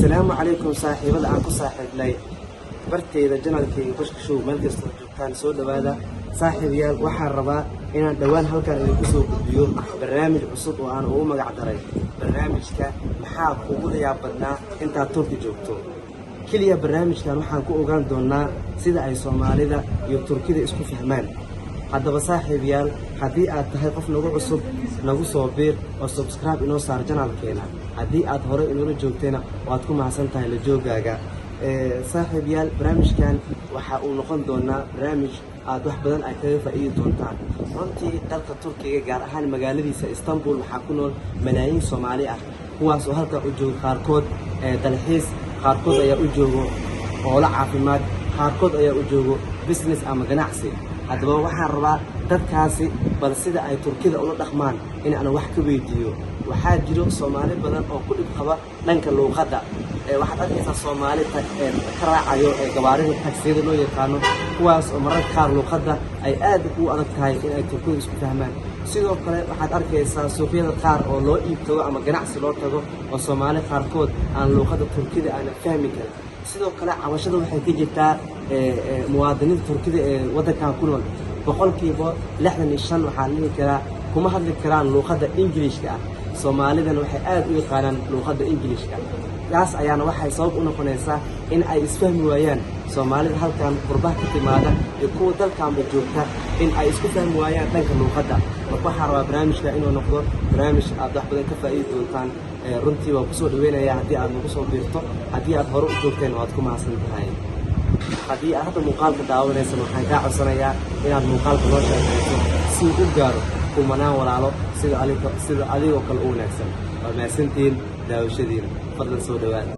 Asalaamu calaykum, saaxiibada aan ku saaxiibnay barteyda, channelkayga Bashka Show, meel kastoo joogtaan soo dhowaada. Saaxiibayaal, waxaan rabaa inaan dhowaan halkan idinku soo gudbiyo barnaamij cusub oo aan ugu magac daray barnaamijka "Maxaa kugu layaab badnaa intaad Turki joogto?" Keliya barnaamijkan waxaan ku ogaan doonnaa sida ay Soomaalida iyo Turkida isku fahmaan. Haddaba saaxiibayaal, haddii aad tahay qof nagu cusub, nagu soo biir oo subscribe inoo saar channelkeena. Haddii aad hore inoola joogtayna, waad ku mahadsan tahay la joogaaga. Saaxiibayaal, barnaamijkan waxa uu noqon doonaa barnaamij aad wax badan ay kaga faa'iidi doontaan. Runtii dalka Turkiga, gaar ahaan magaaladiisa Istanbul, waxaa ku nool malaayiin Soomaali ah, kuwaas oo halkaa u jooga qaarkood dalxiis, qaarkood ayaa u joogo oolo caafimaad, qaarkood ayaa u joogo business ama ganacsi. Haddaba waxaan rabaa dadkaasi bal sida ay Turkida ula dhaqmaan in aan wax ka weydiiyo. Waxaa jiro Soomaali badan oo ku dhib qaba dhanka luuqadda. Waxaad arkaysaa Soomaali ka raacayo gawaarida tagsiyada loo yaqaano, kuwaas oo mararka qaar luuqadda ay aad ugu adag tahay in ay Turkida isku fahmaan. Sidoo kale waxaad arkaysaa suuqyada qaar oo loo iib tago ama ganacsi loo tago oo Soomaali qaarkood aan luuqadda Turkida aanan fahmi karin. Sidoo kale cabashada waxay ka jirtaa muwaadiniinta Turkida ee waddankan ku nool. 65% waxaa la dhihi karaa kuma hadli karaan luuqadda Ingiliishka ah. Soomaalidana waxay aad u yaqaanaan luuqadda Ingiliishka. Taas ayaana waxay sabab u noqonaysaa in ay isfahmi waayaan Soomaalida halkan qurbaha ka timaada iyo kuwa dalkanba joogta, in ay isku fahmi waayaan dhanka luuqadda. Marka waxaa rabaa barnaamijka inuu noqdo barnaamij aad wax badan ka faa'iidi doontaan. Runtii waan kusoo dhaweynayaa haddii aad nagu soo biirto. Haddii aad hore u joogteen, waad ku mahadsan tahay. Haddii aad hadda muuqaalka daawanaysan, waxaan kaa codsanayaa inaad muuqaalka noo sheekayso si uu u gaaro kumanaan walaalo sida adigoo kale u wanaagsan. Waa mahadsantihiin daawashadiina. Fadlan soo dhawaada.